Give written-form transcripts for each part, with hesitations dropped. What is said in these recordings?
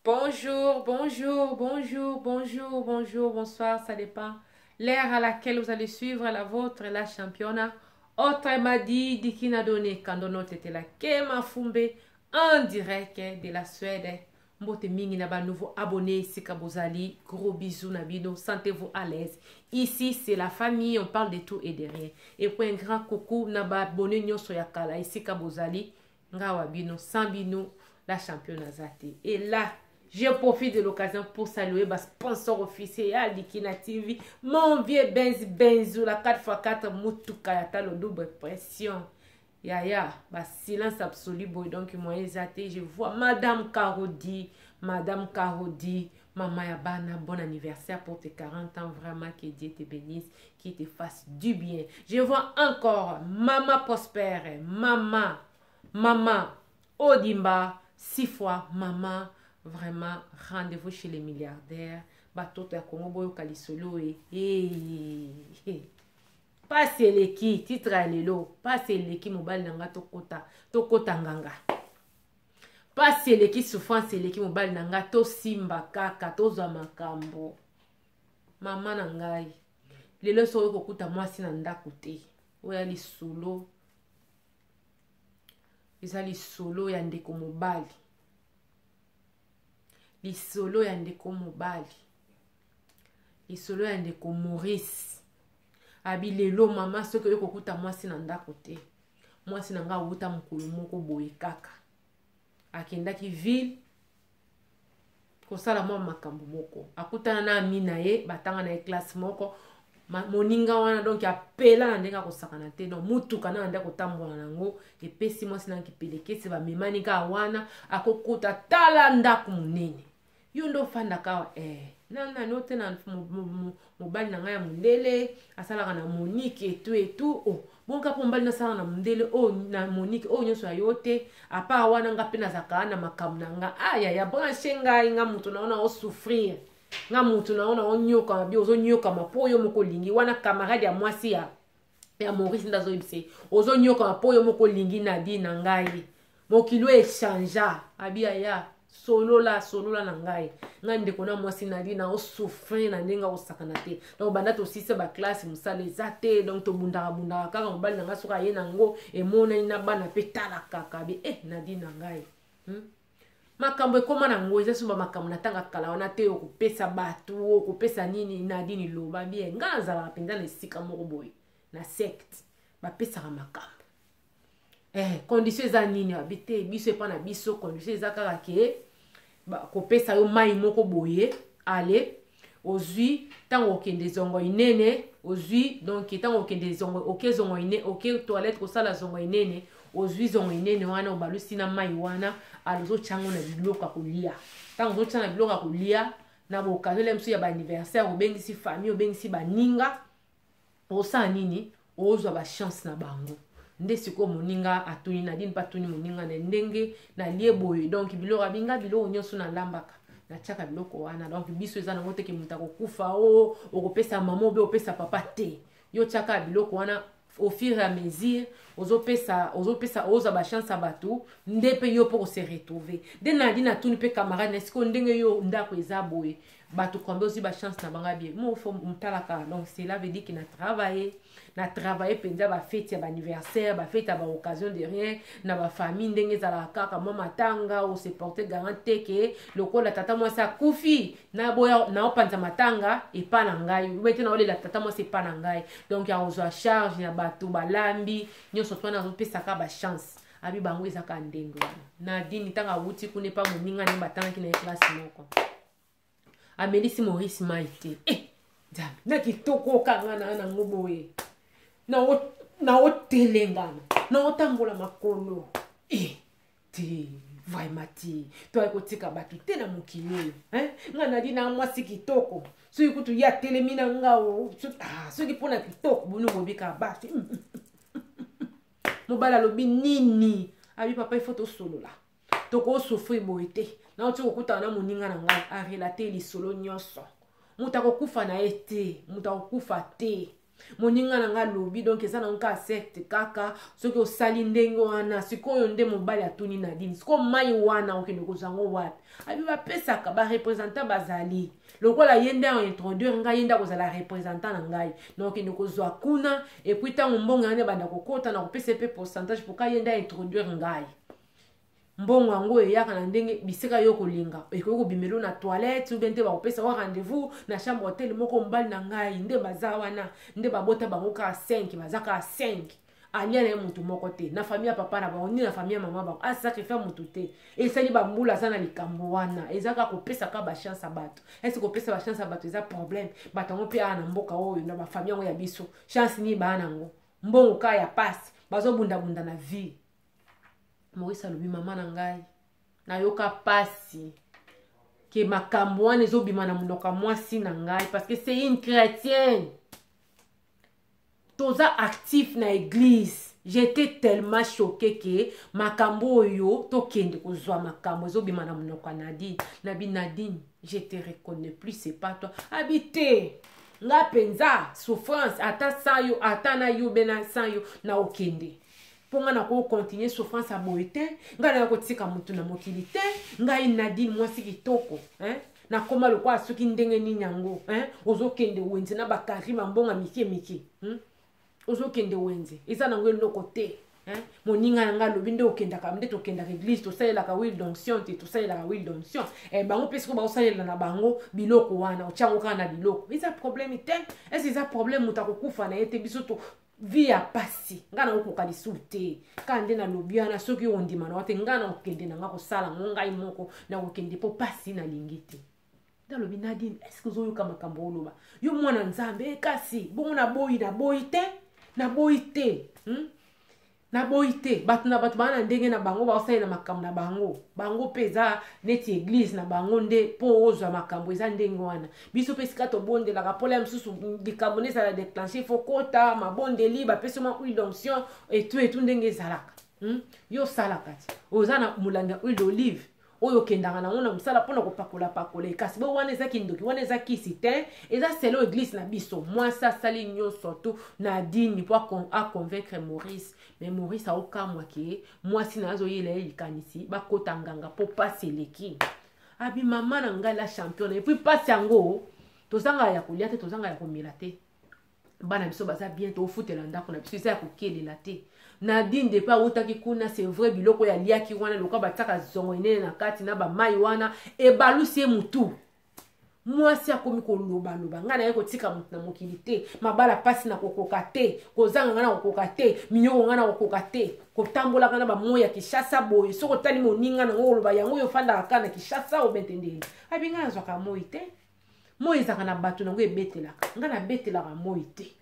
Bonjour, bonjour, bonjour, bonjour, bonjour, bonsoir, ça dépend. L'heure à laquelle vous allez suivre la vôtre, la championnat. Autrement dit, Dikina Donné, Kandono Tetela Kema Fumbe, en direct de la Suède. Mbote mingi na ba nouveau abonné esika bozali. Gros bisous na bino, sentez-vous à l'aise. Ici, c'est la famille, on parle de tout et de rien. Et puis un grand coucou na ba abonné nyonso ya kala esika bozali. Nga wa bino, sans bino, la championne aza te. Et là, je profite de l'occasion pour saluer ma sponsor officiel ya Dikina TV, mon vieux Benz Benzo, la 4x4 Mutuka ya talo double pression. Yaya, ba silence absolu boy donc moi eza te. Je vois Madame Carodi, Madame Carodi, maman ya bana, bon anniversaire pour tes 40 ans, vraiment que Dieu te bénisse, qu'il te fasse du bien. Je vois encore Maman Prosper, Maman, Maman Odimba, 6 fois Maman, vraiment rendez-vous chez les milliardaires. Batoto ya Congo boyoka lisolo e. Hey. Pasi eleki, titre ya lelo, pasi eleki mobali na nga tokota, tokota nganga. Pasi eleki, souffrance eleki mobali na nga tosimba kaka, tozwa makambo. Mama na ngai, lelo soki okokuta mwasi na ndako te, oya lisolo, eza lisolo ya ndeko mobali. Lisolo ya ndeko mobali. Lisolo ya ndeko Maurice. Abi lelo mama soki oye kokuta mwasi na ndako te. Mwasi na nga awuta mokolo moko boye kaka. Akendaki ville kosala mwa makambo moko. Akutana na ami na ye, batanga na ye classe moko. Moninga wana donc apela na ndenge akosakana te, donc mutuka na ndenge akotambola nango epesi mwasi na kipelekese, bamemani kaka wana akokuta tala ndako monene. Yo nde ofandaka awa, na nani ote na mobali na ngai ya mondele asalaka na Monique etu etu. Oh, bonka mpo mobali nasalaka na mondele oyo na Monique oyo nyonso ya yo te, apa wana nga mpe nazalaka na makambo na nga. Ah, ya, ya branche ngai, nga moto na yo na osouffrir, nga moto na yo na onyokama bi ozonyokama mpo yo moko olingi wana camarade ya mwasi ya Maurice nde azoyebisa ye ozonyokama mpo yo moko olingi Nadine na ngai. Mokili oyo echangea, abi aya solola solola na ngai, ngai ndeko na mwasi Nadine na osouffrir na ndenge akosakana te. Donc banda tosisa ba classe mosala eza te, donc tobundaka bundaka kaka mobali na ngai soki aye nango emonani na bana mpe tala kaka abi Nadine na ngai. Makambo ekoma nango eza so ba makambo na tanga kala wana te, okopesa bato, okopesa nini Nadine loba bien. Ngai nazalaka mpenza na esika moko boye na secte bapesaka makambo. Condition eza nini? Abi te biso epa na biso condition eza kaka ke kopesa yo mai moko boye, ale ozwi ntango okende zongo inene, ozwi donc ntango okende zongo, oke zongo ine, oke toilette kosala zongo inene, ozwi zongo inene wana obalusi na mai wana, ale ozotya yango na biloko ya kolia. Ntango ozotya na biloko ya kolia na ba occasion le mosusu ya ba anniversaire, obengisi famille, obengisi baninga, osala nini? Ozwa ba chance na bango. Nde sikoyo moninga atuni Nadine mpe atuni moninga na ndenge nalie boye, donc biloko abinga biloko nyonso nalambaka natiaka biloko wana, donc biso eza nango teke moto akokufa o okopesa mama obe opesa papa te, yo tiaka biloko wana au fur et à mesure ozopesa, ozopesa, ozwa ba chance ya bato nde mpe yo mpo kose retrouver. Nde Nadine atuni mpe camarade na sikoyo ndenge yo ndako eza boye, bato combien ozwi ba chance na bango bien mo fo motalaka. Donc cela veut dire que na travailler, na travailler mpenza ba fête ya ba anniversaire, ba fête ya ba occasion de rien na ba famille ndenge ezalaka kaka mwa matanga, ose porter garant te ke lokola tata mwasi akufi naboya naopanza matanga epa na ngai ube te, naolela tata mwasi epa na ngai, donc akozwa charge ya bato balambi nyonso to wana azopesaka ba chance abi bango ezaka ndenge wana. Nadine ntango awuti kuna epa moninga nde batangaki na ye classe moko, amelisi Maurice mai te. Nzambe na kitoko okanga na nango boye, naotelengana naotambola makolo te vraiment te, toyaki kotika bato te na mokili oyo, hein? Nga nadi na mwasi kitoko, soki kutu ye atelemi na nga soki mpona kitoko boni bobika basi. Mobali alobi nini? Abi papa, ifo tosolola, tokosouffrir boye te. Nauti kokutana na moninga na ngai, arelater lisolo nyonso. Moto akokufa na ye te, moto akokufa te. Moninga na ngai alobi donc eza nango kaka secte kaka soki osali ndenge wana. Sikoyo nde mobali atuni Nadine, sikoyo mai wana okende kozwa yango wapi? Abi bapesaka barepresentant, bazali lokola ye nde aintroduire ngai, ye nde akozala représentant na ngai, na okende kozwa kuna. Et puis ntango mbongo yango ebanda kokota, na kopesa mpe pourcentage poka ye nde aintroduire ngai. Mbongo yango eyaka na ndenge bisika yo kolinga, ekoki kobimelo na toilette ou bien te, bakopesa wa rendez-vous na chambre hotel moko. Mobali na ngai nde baza wana, nde babota bango kaka 5, baza kaka 5. Alia na ye motu moko te na famille ya papa na bango ni na famille ya mama bango, asacrifier motu te. Esali bambula aza na likambo wana, eza kaka kopesa kaka bachance ya bato. Ese kopesa bachance ya bato eza problème? Bato yango mpe aa na mboka oyo, na bafamille yango ya biso, chance nini baa nango? Mbongo kaka ya pasi, bazobundabunda na vie. Maurice alobi: mama na ngai, nayoka pasi ke makambo wana ezobima na monoko ya mwasi na ngai, parce que c'est une chrétienne, toza actif na église. J'étais tellement choqué ke makambo oyo tokende kozwa makambo ezobima na monoko ya Nadine. Nabi: Nadine, je te reconnais plus, c'est pas toi. Abi te, nga mpenza souffrance ata sans yo, ata na yo be na sans yo, na okende, mpo ngai nakokontinue souffrance ya boye te. Ngai naya kotika motu na mokili te. Ngai Nadine, mwasi kitoko, hein? Nakóma lokola soki ndenge nini yango, hein? Ozokende wenze na bakari mambonga mike mike, Ozokende wenze, eza nango eloko te, hein? Moninga na ngai alobi nde okendaka, nde tokendaka église, tosalelaka huile d'onction te, tosalelaka huile d'onction. Bango mpe sikoyo baosalela na bango biloko wana, otyango kaka na biloko, eza problème te. Ese eza problème? Moto akokufa na ye te. Biso to vie ya pasi, ngai nakokoka lisusu te. Kaka nde nalobi wana, soki ondima na wa te, ngai nakokende na ngai kosala ngo ngai moko, nakokende mpo pasi nalingi te. Nde alobi: Nadine, est-ce ozoyoka makambo oloba, yo mwana Nzambe? Kasi bongo naboyi, naboyi te, naboyi te, Naboyi te. Bato na bato baa na ndenge na bango, baosalela makambo na bango. Bango mpe eza neti église na bango nde mpo ozwa makambo eza ndenge wana. Biso mpe esika tobondelaka mpola ya mosusu, likambo nde ezala déclenché, faut kota mabondeli, bapesi mwa huile d'onction etu etu ndenge ezalaka, Yo osalaka ti oza na molangi ya huile d'olive oyo okendaka nango na mosala mpona kopakola-pakola. Kasi bo wana eza kindoki, wana eza kisi te, eza selon église na biso. Mwasi asali nyonso tu Nadine mpo aconvaincre Maurice, mais Maurice aokamwa ke mwasi na azoyela ye likanisi bakota nganga mpo pasi eleki. Abi: mama na ngai la championne, et puis pasi yango, tozanga ya kolia te, tozanga ya komela te, bana biso baza bien, tofutela ndako na biso, eza ya kokelela te. Nadine depa awutaki kuna, c'est vrai, biloko oyo aliaki wana lokola batiaka zongo enene na kati na bamai wana, ebalusi ye mutu. Mwasi akomi kolobaloba: ngai naye kotika moto na mokili te, mabala mpasi na kokoka te, kozanga ngai na kokoka te, minyoko ngai na kokoka te, kotambolaka na bamoi ya Kishasa boye. Soki otali moninga nango, koloba yango oyo ofandaka kaka na Kishasa obente ndeni. Abi: ngai nazwaka moi te, moi ezalaka na bato nango ebetelaka, ngai nabetelaka moi te.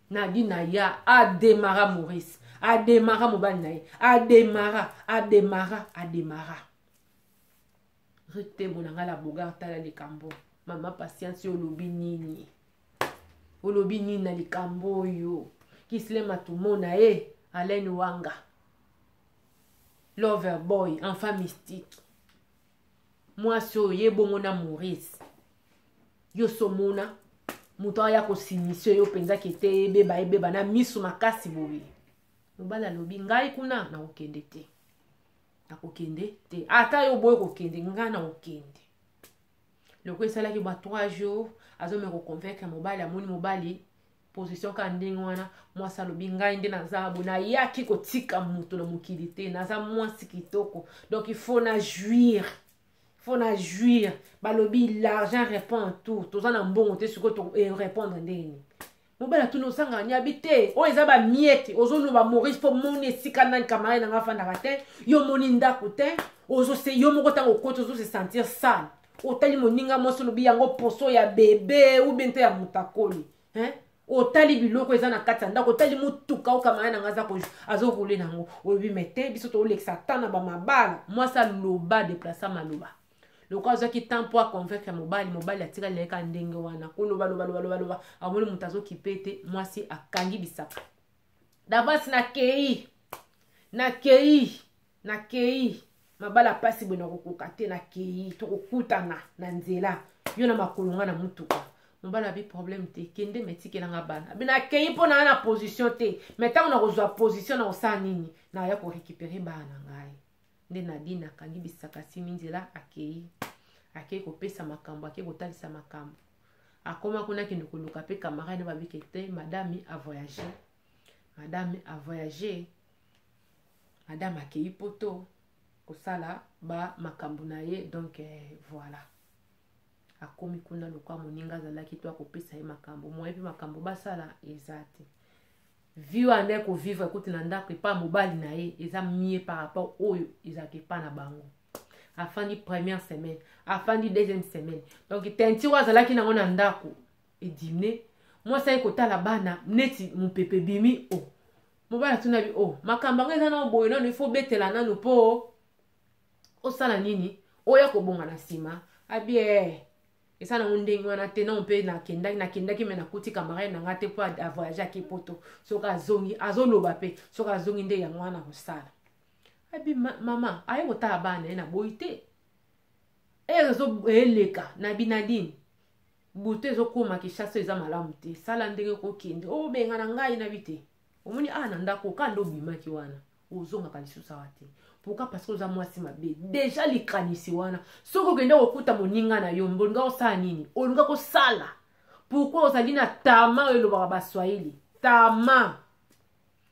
Nadi na ya ademara, Maurice ademara, mobali na ye ademara, ademara, ademara. Rutemo na ngai la bogar, tala likambo. Mama Patience, olobi nini? Olobi nini na likambo oyo? Kislema tumona ye Alain Wanga, lover boy, enfant mystique. Mwasi oyo ye bongo na Maurice, yo somona moto aya kosimisio yo mpenza kete ebeba, ebeba na miso makasi boye. Mobali alobi: ngai kuna nakokende te, nakokende te, ata yo boye kokende, ngai nakokende. Loko esalaki ba 3 jours, azomeka koconvaincre mobali, amoni mobali position kaka ndenge wana. Mwasi alobi: ngai nde naza boye, nayaki kotika moto na mokili te, naza mwasi kitoko, donc il faut na jouir, faut na jouir. Balobi l'argent répond en tout, toza na mbongo te, sikoyo répondre ndenge nini? Mobali atuni: osangaka nyabi te, oyo eza bamiete ozoloba Maurice, mpo moni esika nani camarade nanga afandaka te, yo moni ndako te, ozose yo moko ntango okoti ozose sentir sale, otali moninga mwasi, olobi yango poso ya bebe ou bien te ya motakoli, hein? Otali biloko eza na kati ya ndako, otali motuka o camarade nanga aza azorouler nango, olobi me te, biso tolekisa ta na bamabala. Mwasi aloba, déplacer maloba lokola azwaki temps mpo aconvaincre mobali. Mobali atikali yeka ndenge wana koloba, loba, loba, loba, loba, amoni moto azokipe te. Mwasi akangi bisaka d'avance: nakei, nakei, nakei, mabala pasi boye, nakokoka te, nakei, tokokutana na nzela, yo na makolo, nga na mutuka. Mobali abi problème te, kende me tikelanga bana. Abi nakei mpo na na position te, me ntango nakozwa position nakosala nini? Naya korécupere bana na ngai. Nde Nadine akangi bisaka, asimi nzela, akei akei kopesa makambo, akei kotalisa makambo. Akoma kuna, akende koluka mpe camarade babike te, madame avoyage, madame avoyage, madame akei poto kosala ba makambo na ye. Donc voilà, akomi kuna lokwa moninga azalaki to akopesa ye makambo moye mpe makambo basala eza te. Vie oyo andaki kovivre ekuti na ndako epa mobali na ye eza mieux par rapport oyo ezalaka epa na bango. Afandi première semaine, afandi deuxième semaine, donc teinture oyo azalaki nango na ndako ediminuer. Mwasi aye kotala bana neti mopepe ebimi. O mobali atuna bi: "O makambo yango eza nao boye, nano ifo obetela nanu mpo osala nini, oya kobonga na nsima." Abi e eza nango ndenge wana te, nano mpe nakendaki nakendaki me nakuti camarade na nga te mpo avoyage, ake poto. Soki azongi, azoloba mpe soki azongi nde yango wana kosala. Abi mama aye kotala bana ye, naboyi te, eleka na binadine butu ezokóma Kinshasa eza malamu te, sala ndenge kokende obenga na ngai nabi te. Omoni awa na ndako oka nde obimaki wana, ozongaka lisusu awa te. Pourquoi? Parce que oza mwasi mabe déjà. Likanisi wana, soki okende kokuta moninga na yo, olinga kosala nini? Olinga kosala pourquoi? Ozali na tama oyo elobaka Baswahili, tama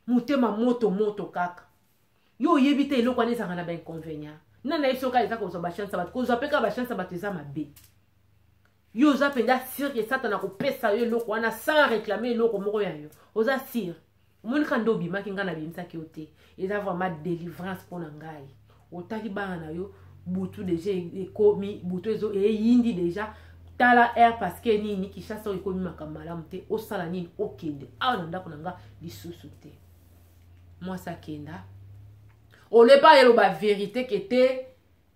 motema moto moto kaka. Yo oyebi te eloko wana ezalaka na bainconvénient. Nani nayebi soki eza kozwa bachance ya bato, kozwa mpe kaka bachance ya bato eza mabe. Yo oza mpenza sûr que Satana akopesa yo eloko wana sans réclamer eloko moko ya yo? Oza sûr? Omonika nde obimaki, ngai nabimisaki yo te. Eza vraiment délivrance mpo na ngai. Otali bana na yo, butu déjà ekomi, butu eyindi déjà, tala heure, parce que nini, Kinshasa oyo ekomi makambo malamu te. Osala nini? Okende awa na ndako na nga lisusu te. Mwasi akenda olepa, eloba vérité ke te,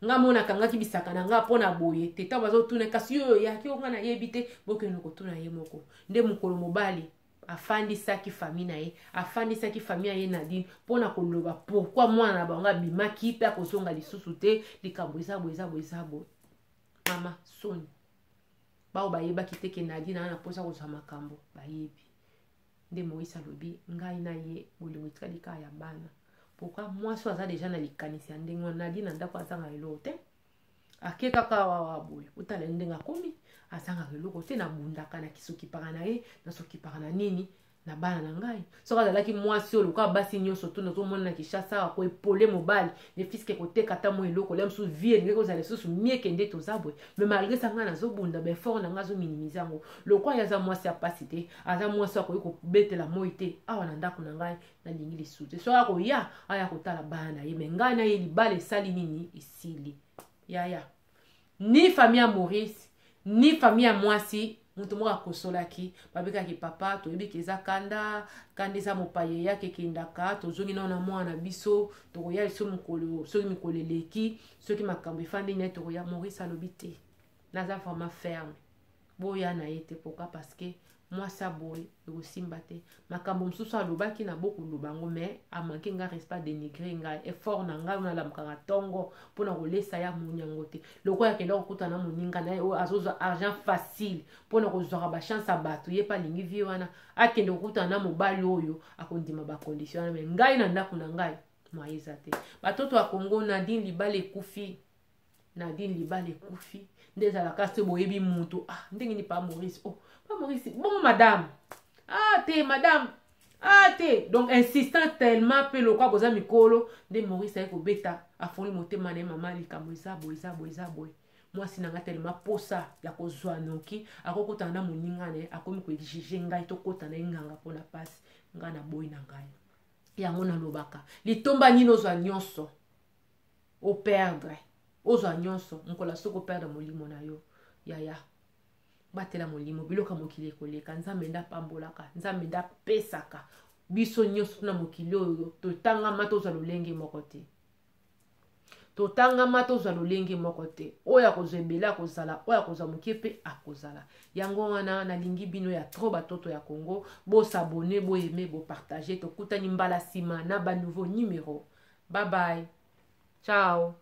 nga mona akangaki bisaka na nga mpo na boye te. Ntango bazotuna, kasi oyo oyaki o nga nayebi te, bokende kotuna ye moko. Nde mokolo mobali afandisaki famille na ye, afandisaki famille ya ye Nadine mpona koloba pourquoi mwana na bango abimaki mpe akozonga lisusu te. Likambo eza boye, eza boye, eza boye. Mama soni bao bayebaki te ke Nadine aa na mposa kozwa makambo, bayebi nde Moïse alobi ngai na ye bolingo etikali kaka ya bana. Pourquoi? Mwasi oyo aza déjà na likanisi ya ndenge wana. Nadine na ndako azanga eloko te, ake kaka awa boye, otala ndenge akomi, azangaka eloko te. Nabundaka, nakisokipaka na ye, nasokipaka na nini na bana na ngai. Soki azalaki mwasi oyo lokola basi nyonso to nazomona na Kinshasa, akoepole mobali ne fiske koteka ata mwa eloko lia mosusu, vie elingi kozala lisusu mieke nde toza boye. Mais malgré ça, ngai nazobunda, baeffort na ngai azominimize yango. Lokola ye aza mwasi ya pasi te, aza mwasi akoki kobetela moi te awa na ndako na ngai, nalingi lisusu te. Soki akoya, aya kotala bana na ye, mais ngai na ye libala esali nini? Esili. Yaya, ni famille ya Maurice ni famille ya mwasi, moto moko akosolaki. Babekaki papa, toyebi ke eza kanda kanda, eza mopaya eyaka ekendaka. Tozongi nao na mwana na biso, tokoya biso mokolo, soki mikolo eleki, soki makambo efandi nde tokoya. Maurice alobi te, naza vraiment ferme, boya na ye te. Pourquoi? Parce que mwasi aboye ekosimba te. Makambo mosusu alobaki na bokoloba yango, mais amanke ngai respect, dénigre ngai, effort na ngai oyo nalamukaka ntongo mpona kolesa ya moni yango te. Lokola akenda kokutana na moninga na ye oyo azozwa argent facile mpona kozwaka bachance ya bato, ye mpe alingi vie wana, akende kokutana na mobali oyo akondima bacondition wana. Mais ngai na ndako na ngai moye eza te. Batoto ya Kongo, Nadine libala ekufi, Nadine libala ekufi. Nde ezalaka se boyebi mutu, ah, ndenge ni pa Maurice, oh pa Maurice, bongo madame, ah te, madame, ah te. Donc insistant tellement mpe lokwa boza mikolo, nde Maurice aye kobeta, afongoli motema na ye: "Mama, likambo eza boye, eza boye, eza boye. Mwasi na ngai tellement posa ya kozwa noki, akokutana na moninga na ye, akomi koexige ngai tokota na ye nganga mpona pasi. Ngai naboyi na ngai yango." Nalobaka, litomba nini ozwa nyonso operdre? Ozwa nyonso mokolo soki operdre molimo na yo. Yaya, batela molimo. Biloko ya mokili ekoleka. Nzambe nde apambolaka, Nzambe nde apesaka. Biso nyonso tuna mokili oyo totangama tozwa lolenge moko te, totangama tozwa lolenge moko te. Oyo akozwa ebele akozala, oyo akozwa moke mpe akozala. Yango wana nalingi bino ya trop, batoto ya Congo, bos'abonner, boaimer, bopartager. Tokutani mbala nsima na banouveau numéro. Bye bye, ciao.